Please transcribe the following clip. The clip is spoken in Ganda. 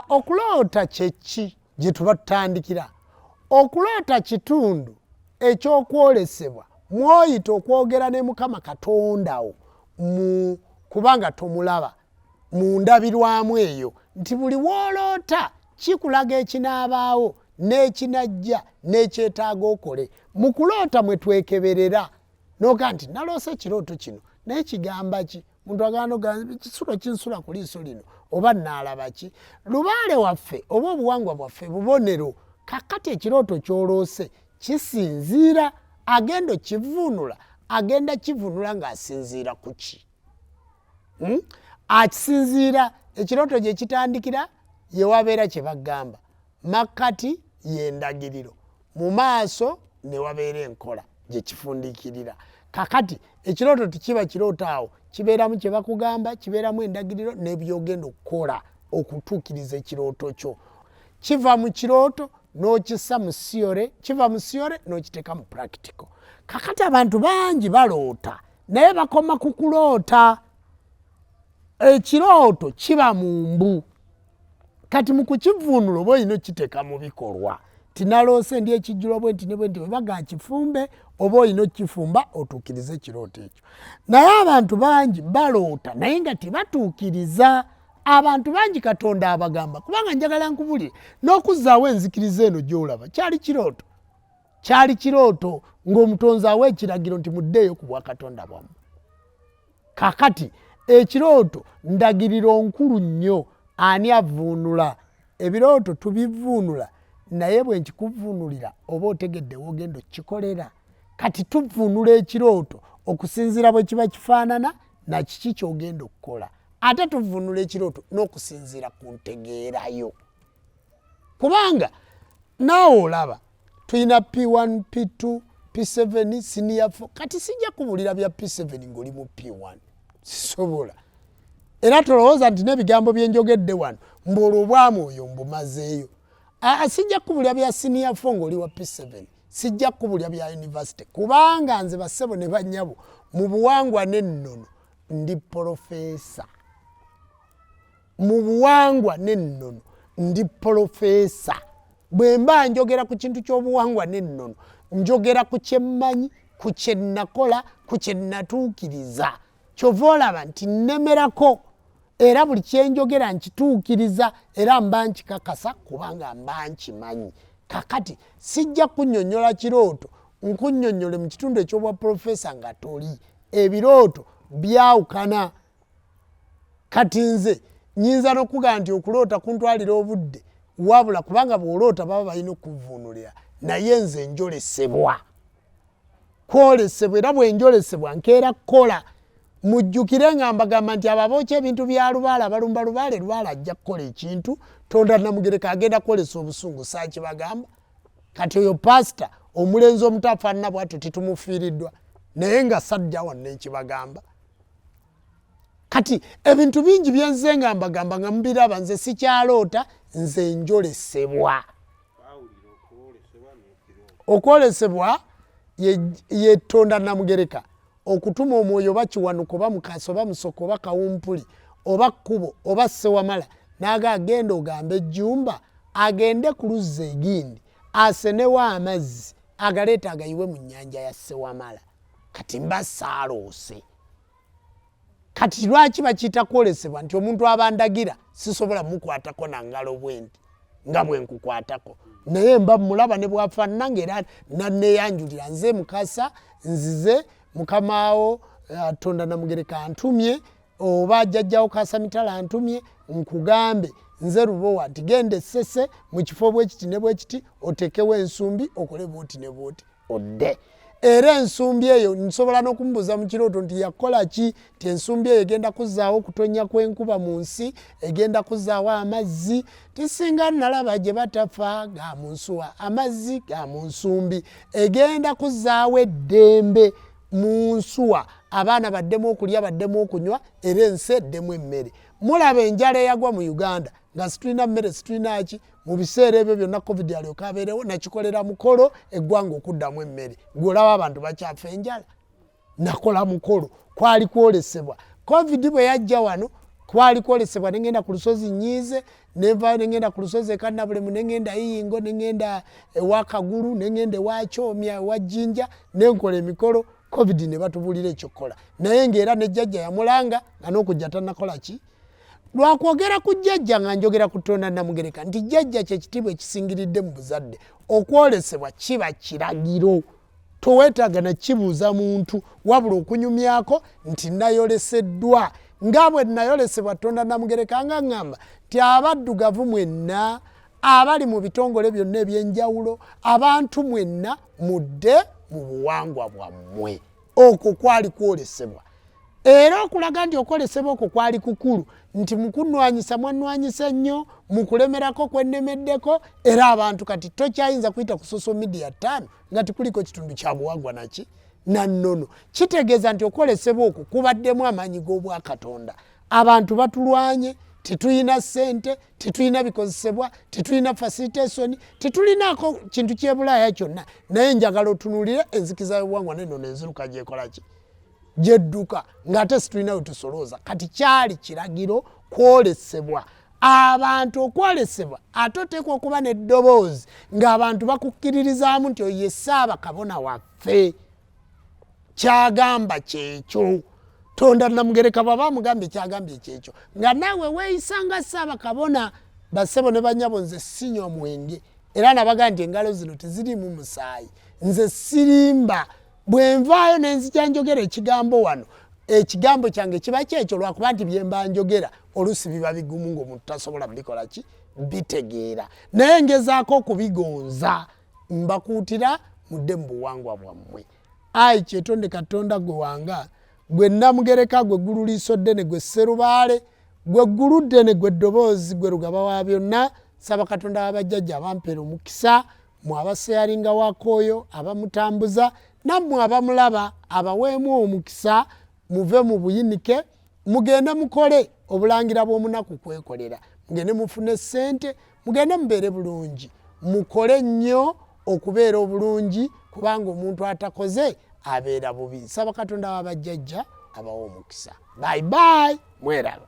Okuloota kyeki gye tuba tutandikira? Okuloota kitundu ekyokwolesebwa mwoyita okwogera ne Mukama Katonda wo mu kubanga tomulaba mu ndabirwamu eyo, nti buli w'oloota kikulaga ekinaabaawo n'ekinajja n'ekyetaaga okole. Mu kuloota mwe twekeberera noga nti naloose ekirooto kino, naye kigamba ki? Muntu agamba kisulo kinsula ku liiso lino, oba naalaba ki? Lubaale waffe oba obuwangwa bwaffe bubonero. Kakati ekirooto ky'oloose kisinziira, agenda okivuunula, agenda kivuunula ng'asinziira ku ki? Akisinziira ekirooto gye kitandikira, ye wabeera kye bagamba makkati y'endagiriro, mu maaso ne wabeera enkola gye kifundiikirira. Kakati ekirooto tekiba kirooto awo, kibeeramu kye bakugamba, kibeeramu endagiriro n'ebyogenda okukola okutuukiriza ekirooto kyo. Kiva mu kirooto n'okissa mu siyore, kiva mu siyore n'okiteeka mu practical. Kakati abantu bangi baloota naye bakoma ku kuloota. Ekirooto kiba mu mbu, kati mu kukivuunula oba olina okukiteeka mu bikolwa. Tinaloose ndi ekijjulo bwe nti ne bwe nti, bwe baga kifumbe oba olina okukifumba otuukirize ekirooto ekyo. Naye abantu bangi baloota naye nga tebatuukiriza. Abantu bangi Katonda abagamba, kubanga njagala nkubulire n'okuzzaawo enzikiriza eno gy'olaba kyali kirooto. Kyali kirooto ng'omutonzi awa ekiragiro nti muddeeyo ku bwakatonda bwammwe. Kakati ekirooto ndagiriro nkulu nnyo. Ani avvuunula? Ebirooto tubivuunula, naye bwe nkikuvuunulira oba otegedde w'ogenda okukikolera. Kati tuvuunula ekirooto okusinziira bwe kiba kifaanana na kiki ky'ogenda okukola. Ate tuvuunula ekirooto n'okusinziira ku ntegeerayo, kubanga naawe olaba tulina P1, P2, P7, senior 4. Kati sijja kubulira bya P7 ng'oli mu P1, sisobola. Era tolowooza nti n'ebigambo bye njogedde wano mbu olwo obwamwoyo mbumazeeyo. Sijja kubulira bya senior 4 ng'oli wa P7, sijja kubulira bya university, kubanga nze bassebo ne bannyabo mu buwangwa n'ennono ndi polofeesa. Mu buwangwa n'ennono ndi polofeesa. Bwe mba njogera ku kintu ky'obuwangwa n'ennono, njogera ku kye mmanyi, ku kye nnakola, ku kye nnatuukiriza. Kyova olaba nti nnemerako, era buli kye njogera nkituukiriza, era mba nkikakasa kubanga mba nkimanyi. Kakati sijja kunnyonnyola kirooto nkunnyonnyole mu kitundu eky'obwa polofeesa nga toli. Ebirooto byawukana. Kati nze nyinza n'okugamba nti okuloota kuntwalira obudde, wabula kubanga bw'oloota baba balina okukuvuunulira, naye nze njolesebwa kwolesebwa, era bwe njolesebwa nkeera kukola. Mujjukire nga mbagamba nti abo abookya ebintu bya lubaale, abalumba lubaale, lubaale ajja kukola ekintu. Tonda Namugereka agenda kwolesa obusungu, saakibagamba. Kati oyo paasita omulenzi omuto afaanana bw'atyo titumufiiriddwa, naye nga sajja wano nenkibagamba. Kati ebintu bingi byenze nga mbagamba nga mubiraba, nze sikyaloota, nze njolesebwa. Okwolesebwa ye Tonda Namugereka okutuma omwoyo oba Kiwanuka oba Mukasa oba Musoka oba Kawumpuli oba Kkubo oba Ssewamala, n'aga agenda ogambe Ejjumba agende ku luzzi egindi asenewo amazzi agaleeta agayiwe mu nnyanja ya Ssewamala. Kati mba saaloose. Kati lwaki bakiyita kwolesebwa? Nti omuntu abandagira sisobola mukwatako na ngalo bwenti nga bwe nkukwatako, naye mba mulaba ne bwafaanana ng'era nanneeyanjulira, nze Mukasa, nzize mukamaawo Tonda Namugereka antumye, oba jjajjawo Kasamitala antumye nkugambe nze Lubowa nti genda Essese mu kifo bwekiti ne bwekiti oteekewo ensumbi okole bwoti ne bwoti odde. Era ensumbi eyo nsobola n'okumubuuza mu kirooto nti yakola ki, nti ensumbi eyo egenda kuzzaawo okutonnya kw'enkuba mu nsi, egenda kuzzaawo amazzi. Tisinga nalaba gye batafa ga mu nsuwa, amazzi ga mu nsumbi, egenda kuzzaawo eddembe mu nsuwa, abaana baddemu okulya, baddemu okunywa, era ensi eddemu emmere. Mulaba enjala eyagwa mu Uganda nga situlina mmere, situlina ki. Mu biseera ebyo byonna covid alyoka abeerewo, nakikolera mukolo eggwanga okuddamu emmere. Gw'olaba abantu bakyafa enjala, nakola mukolo, kwali kwolesebwa. Covid bwe yajja wano Kwali kwolesebwa, nengenda ku lusozi nyiize, nenvaayo nengenda ku lusozi ekanabulemu, nengenda Iyingo, nengenda ewa Kagulu, nengenda ewa Kyomya, ewa Jjinja, nenkola emikolo. Covid ne batubuulira ekyokukola, naye ngaera ne jjajja yamulanga nga n'okujja tanakola ki. Lwakwogera ku jjajja nga njogera ku Tonda Namugereka nti jjajja kyekitiibwa ekisingiridde mu buzadde. Okwolesebwa kiba kiragiro, toweetaaga nakibuuza muntu wabula okunyumyako nti nayoleseddwa nga bwe nayolesebwa Tonda Namugereka nga ŋŋamba nti abaddugavu mwenna abali mu bitongole byonna ebyenjawulo, abantu mwenna mudde mu buwangwa bwammwe. Okwo kwali kwolesebwa, era okulaga nti okwolesebwa okwo kwali kukulu, nti mukunwanyisa mwanwanyisa nnyo, mukulemerako kwennemeddeko, era abantu kati tokyayinza kuyita ku social media ttaano nga tikuliko kitundu kya buwangwa naki nannono. Kitegeeza nti okwolesebwa okwo kubaddemu amaanyi g'obwakatonda. Abantu batulwanye, tetulina ssente, tetulina bikozesebwa, tetulina facilitation, tetulinaako kintu kyebulaaya kyonna, naye njagala otunulire enzikiza y'obuwangwa nennono enziruka gyekolaki gyedduka, ng'ate situlina we tusolooza. Kati kyali kiragiro kwolesebwa abantu okwolesebwa, ate oteekwa okuba n'eddoboozi ng'abantu bakukkiririzaamu nti oyo ye Ssaaba Kabona waffe, kyagamba kyekyo. Tonda Namugereka bwaba amugambye kyagambye kyekyo, nga naawe weeyisanga Ssaaba Kabona. Bassebo ne banyabo, nze sinywa mwenge, era nabaga nti engalo zino teziriimu musaayi, nze sirimba. Bwe nvaayo ne nzija njogera ekigambo wano, ekigambo kyange kiba kyekyo, lwakuba nti byemba njogera oluusi biba bigumu ng'omuntu tasobola bikola ki bitegeera, naye ngezaako okubigonza. Mbakuutira mudde mu buwangwa bwammwe. Ayi Kyetonde Katonda, gwe wanga, gwe Namugereka, gwe ggulu liiso ddene, gwe Sserubaale, gwe ggulu ddene, gwe ddoboozi, gwe lugaba wa byonna. Nsaba Katonda w'abajjajja abampeera omukisa, mwe abaseyalinga wakooyo, abamutambuza, nammwe abamulaba, abaweemu omukisa, muve mu buyinike, mugende mukole obulangira bw'omunaku kwekolera, mugende mufune ssente, mugende mubeere bulungi, mukole nnyo okubeera obulungi, kubanga omuntu atakoze abeera bubi. Nsaba Katonda w'abajjajja abawe omukisa. Bye bye, mweraba.